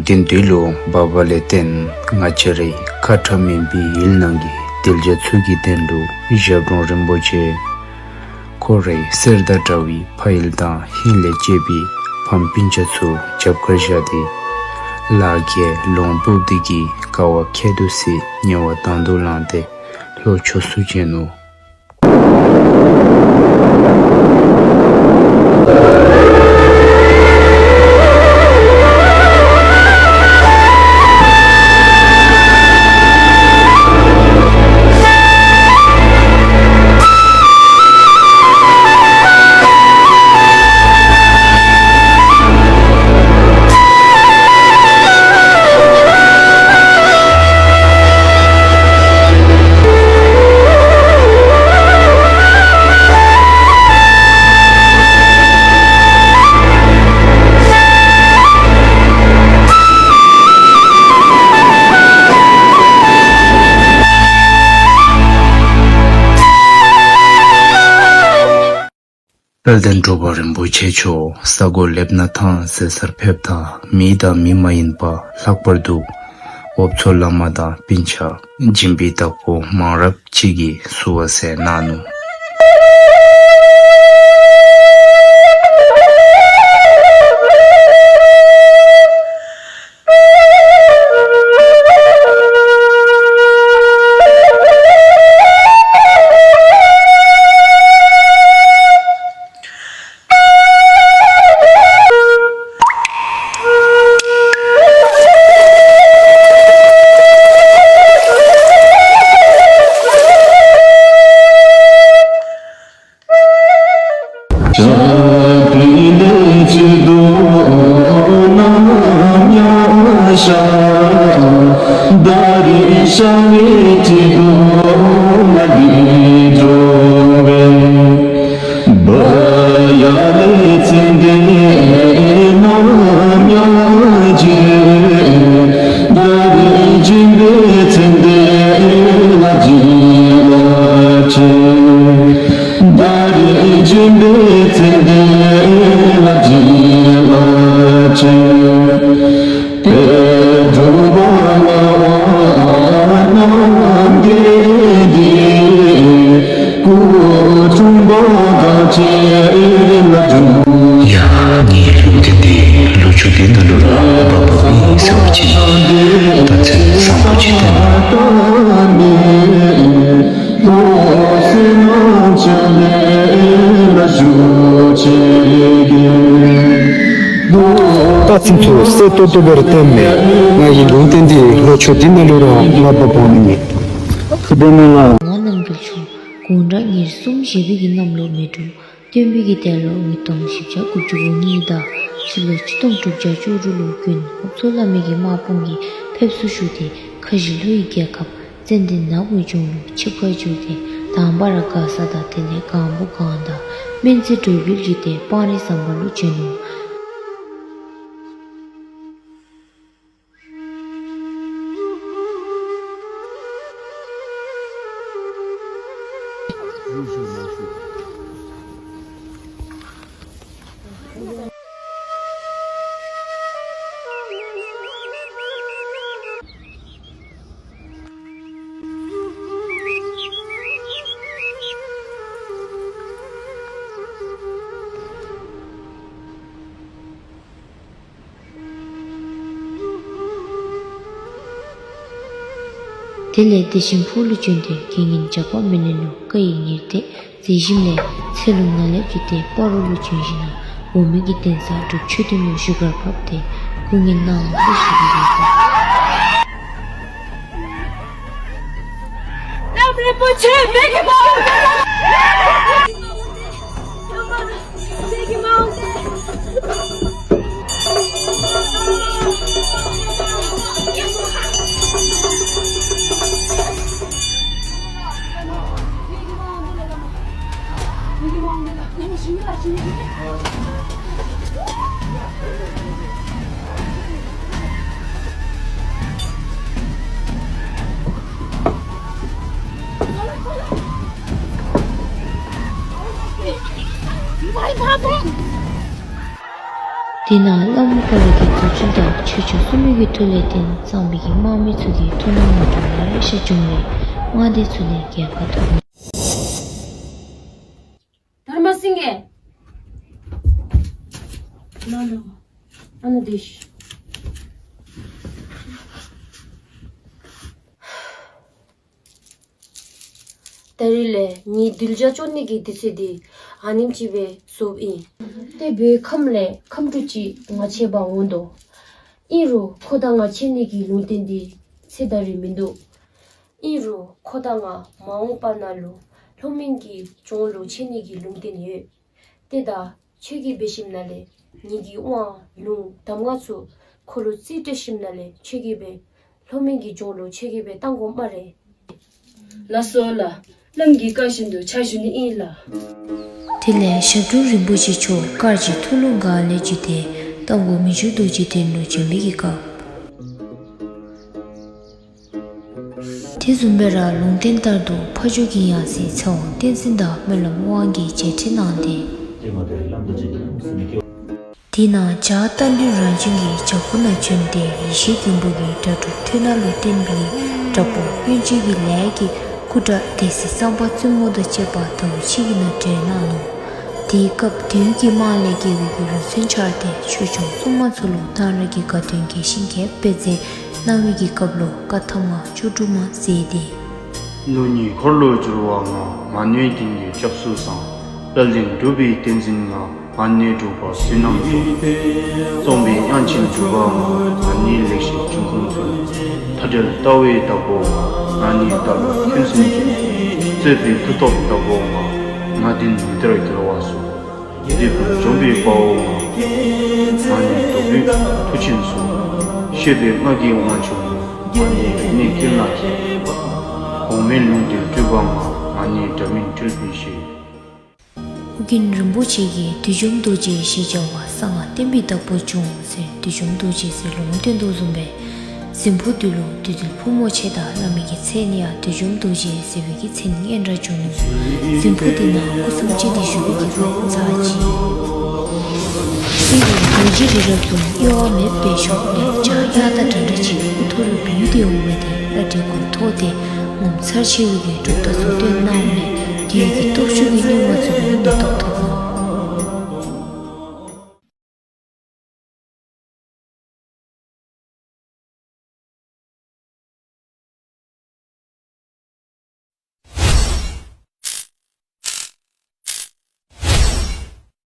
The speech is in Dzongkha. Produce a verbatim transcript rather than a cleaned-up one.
དེ་དུས་ལུ་བབས་པ་ལས་བརྟེན་ང་བཅས་རའི་ཁ་ཁྲ་མེད་པའི་ཡུལ་ནང་གི་གདུལ་བྱ་ཚུ་གི་དོན་ལུ་ཞབས་དྲུང་རིན་པོ་ཆེ་ཁོ་རའི་གསེར་དང་འདྲ་བའི་ཕ་ཡུལ་དང་ཧིང་ལས་གཅེས་པའི་ཕམ་སྤུན་ཆ་ཚུ་རྒྱབ་ཁར་བཞག་སྟེ་ལ་རྒྱལ་ལུང་སྤུབས་འདི་གི་དཀའ་བ་ཁྱད་དུ་བསད་ཉེ་བ་དང་དུ་བླངས་ཏེ་ལྷོ་ཕྱོགས་སུ་བྱོན་ནུག། དཔལ་ལྡན་འབྲུག་པ་རིན་པོ་ཆེ་མཆོག་ས་གོ་ལེབ་ན་ཐང་ཟེར་སར་ཕེབས་ད་མི་དང་མི་མ་ཡིན་པ་ལྷག་པར་དུ་འོབ་མཚོ་བླ་མ་དང་སྤུན་ཆ་སྦྱིན་པའི་བདག་པོ་མང་རབས་ཅིག་གིས་བསུ་བ་ཟེར་གནང་ནུག། ཡ་ངེའི་ལུང་བསྟན་འདི་ལོ་མཆོད་འདི་ནང་ལུ་ར་བབས་པ་མེད་ཟེར་བ་ཅིན་ད་ཚེ་བཟང་པོ་ཅིག་བསྟན་ད་ཚིམ་ཚུ་གསལ་ཏོག་ཏོ་སྦེ་ར་བསྟན་མས། ང་གི་ལུང་བསྟན་འདི་ལོ་མཆོད་འདི་ནང་ལུ་ར་ང་བབས་པ་མེད། ད་ནཱ་ལུ་ང་རྣམ་རྒྱལ་འབྱུང་དགུང་གྲངས་ཉེར་གསུམ་བཞེས་པའི་གི་གནམ་ལོ་མེ་འབྲུག་སྟོན་པའི་གི་ཟླ་ལོ་ཉིས་སྟོང་བཞི་བརྒྱ་དགུ་བཅུ་གོ་གཉིས་དང་སྤྱི་ལོ་ཆིག་སྟོང་དྲུག་བརྒྱ་བཅུ་དྲུག་ལུ་དགོན་འོབ་མཚོ་བླ་མའི་གི་དམག་དཔུང་གིས་ཕེབས་བསུ་ཞུ་སྟེ་ཁ་བཞི་ལྷོ་ཡི་རྒྱལ་ཁབ་ཙན་དན་ནགས་ཀྱི་ལྗོངས་ལུ་ཆིབས་ཁ་བསྒྱུར་ཏེ་དང་པ་ར་མགར་ས་དང་དེ་ལས་སྒང་བུ་སྒང་དང་སྨན་རྩི་དྲོད་སྦིས་བརྒྱུད་དེ་སྤང་རི་ཟམ་པ་ལུ་བྱོན་ནུག། དེ་ལས་བདེ་ཆེན་ཕུག་ལུ་བྱོན་ཏེ་དགེ་བསྙེན་ཇག་པ་མེ་ལེན་ལུ་བཀའ་ཡི་ཉེར་གཏད་མཛད་ཞིནམ་ལས་ཚེ་ལུ་ནཱ་ལས་བརྒྱུད་དེ་སྤ་རོ་ལུ་བྱོན་ཞིནམ་ལས་འོག་མིན་གྱི་གདན་ས་འབྲུག་ཆོས་སྡིངས་ལུ་བཞུགས་སྒར་ཕབ་སྟེ་སྐུ་ངལ་གནང་བ་ཞུ་གི་ཡོད། དེ་ནང་བླམ་ཁོ་ར་གི་རྫུ་འཕྲུལ་དང་ཆོས་སྐྱོང་སྲུང་མའི་གི་མཐུ་ལས་བརྟེན་གཙང་པའི་གི་དམག་མི་ཚུ་གིས་མཐོང་སྣང་མ་འགྲོ་ལེ་ཤ་བྱུང་བས་དམག་སྡེ་ཚུ་ལས་རྒྱལ་ཁ་ཐོབ་ནུག། དྷརྨ་སེང་གེ། ལ་ལ། ཨ་ནཱ་དེ་ཤི། ད་རིས་ལས་ངེའི་གདུལ་བྱ་སྐྱོང་ནི་གི་དུས་ཚོད་འདི་ཨ་ནེམ་ཅིག་སྦེ་རྫོགསཔ་ཨིན། ཏེ་བོད་ཁམས་ལས་ཁམས་ཕྲུག་ཅིག་ང་ཕྱད་པར་འོང་དོ། ཨིན་རུང་ཁོ་དང་ང་ཕྱད་ནི་གི་ལུང་བསྟན་འདི་ཚེ་ད་རིས་མིན་འདུག། ཨིན་རུང་ཁོ་དང་ང་མ་འོངས་པ་ནང་ལུ་ལྷོ་མོན་གྱི་ལྗོངས་ལུ་ཕྱད་ནི་གི་ལུང་བསྟན་ཡོད། ཏེ་ད་ཁྱོད་ཀྱིས་འབད་ཞིནམ་ལས་ངེ་གི་དབང་ལུང་གདམས་ངག་ཚུ་ཁོ་ལུ་རྩིས་སྤྲོད་ཞིནམ་ལས་ཁྱོད་ཀྱིས་འབད་ལྷོ་མོན་གྱི་ལྗོངས་ལུ་ཁྱོད་ཀྱིས་འབད་གཏང་དགོ་སྨ་རེ། ལགས་སོ་ལགས། བླམ་གྱི་བཀའ་བཞིན་དུ་ཕྱག་ཞུ་ནི་ཨིན་ལགས། དེ་ལས་ཞབས་དྲུང་རིན་པོ་ཆེ་མཆོག་དཀར་གྱི་ཐུགས་ལུ་དགའ་ལས་བརྒྱུད་དེ་རྟ་མགོ་མི་འགྱུར་རྡོ་རྗེ་གདན་ལུ་བྱོན་པའི་གི་སྐབས། དེ་བཟུམ་སྦེ་ར་ལུང་བསྟན་ལྟར་དུ་ཕ་ཇོ་གི་ཡང་སྲིད་ཚེ་དབང་བསྟན་འཛིན་དང་སྨོན་ལམ་དབང་གིས་མཇལ་འཕྲད་གནང་སྟེ། དེ་ནང་བྱ་རྟ་མགྲིན་རང་བྱོན་གྱི་བྱག་ཕུག་ནང་བྱོན་ཏེ་ཡེ་ཤེས་མགོན་པོ་གི་དྲ་གྲོགས་ཐོད་ནག་ལུ་བརྟེན་པའི་དྲག་པོ་གཡོན་གཅིག་གི་ལས་ཀྱི་སྐུ་དགྲ་སྡེ་སྲིད་གཙང་པ་བཙུན་མོ་དང་བཅས་པ་ཟླཝ་གཅིག་གི་ནང་བསྒྲལ་གནང་ནུག། དེའི་སྐབས་བདུད་ཀྱི་དམག་ལས་རྒྱལ་བའི་གི་རུ་མཚོན་འཕྱར་ཏེ་ཆོས་སྐྱོང་སྲུང་མ་ཚུ་ལུ་གཏང་རག་གི་དགའ་སྟོན་རྒྱས་ཤིང་རྒྱས་པར་མཛད་གནང་བའི་གི་སྐབས་ལུ་བཀའ་ཐམ་ལྔ་བཅུ་དྲུག་མ་མཛད་དེ། ལུགས་གཉིས་འཁོར་ལོ་བསྒྱུར་བ་ལྔ། མ་ཎི་བདུན་གྱི་སྐྱབས་སུ་བཟང་། དཔལ་ལྡན་འབྲུག་པའི་བསྟན་འཛིན་ལྔ། མ་ཎི་འབྲུག་པ་བསོད་ནམས་རྫོགས། རྩོམ་པའི་དབྱངས་ཅན་འབྲུག་པ་ལྔ། མ་ཎི་ལེགས་བཤད་འབྱུང་ཁུངས་མཚོན། མཐའ་བྲལ་ལྟ་བའི་བདག་པོ་ལྔ། ང་ནི་ལྟ་ལོག་ཁྱོད་སེམས་ཅན། རྩོད་པའི་མཐུ་སྟོབས་བདག་པོ་ལྔ། ང་བདུན་མི་འདོར་རྒྱལ་བ་སོགས། འདི་ཀུན་འཇོམས་པའི་དཔའ་བོ་ང་། ང་ནི་བཟློག་པའི་མཐུ་ཆེན་སོགས། བཤད་པའི་སྔགས་ཀྱི་དབང་ཕྱུག་ངོ་། ང་ནི་རིག་གནས་ཀུན་ལ་མཁས། གོང་མའི་ལུང་བསྟན་སྤྲུལ་པ་ང་། ང་ནི་འདྲ་མིན་སྤྲུལ་པའི་གཤིས། ཨོ་རྒྱན་རིན་པོ་ཆེ་གིས་བདུད་འཇོམས་རྡོ་རྗེ་ཞེས་བྱ་བ་གསང་སྔགས་བསྟན་པའི་བདག་པོ་འབྱུང་ཟེར་བདུད་འཇོམས་རྡོ་རྗེ་ཟེར་ལུང་བསྟན་དོ་བཟུམ་སྦེ། གཟིམ་ཕུག་འདི་ལུ་བདུད་འདུལ་ཕུག་མོ་ཆེ་དང་བླ་མའི་གི་མཚན་ཡང་བདུད་འཇོམས་རྡོ་རྗེ་ཟེར་བའི་གི་མཚན་སྙན་གྲགས་བྱུང་ནུག། གཟིམ་ཕུག་འདི་ནང་སྐུ་མཚམས་བཅད་དེ་བཞུགས་པའི་གི་རོགས་ཚར་གཅིག། དེ་ཡང་རྡོ་རྗེ་རི་རབ་ཏུ་གཡོ་བ་མེད་པའི་ཕྱོགས་ལས་བྱ་གཡག་དང་འདྲ་འདྲ་ཅིག་སྐུ་ཐོག་ལུ་བུད་དེ་འོང་བ་དེ་བླ་བྲེ་གུ་ཐོགས་ཏེ་ངོ་མཚར་ཆེ་བའི་གི་གྲུབ་རྟགས་ཚུ་སྟོན་གནངམ་ལས་བདུད་ཀྱི་སྟོབས་ཤུགས་ཀྱི་སྙིགས་མ་ཚུ་ལུ་ནུས་སྟོབས་ཐོབ་ནུག།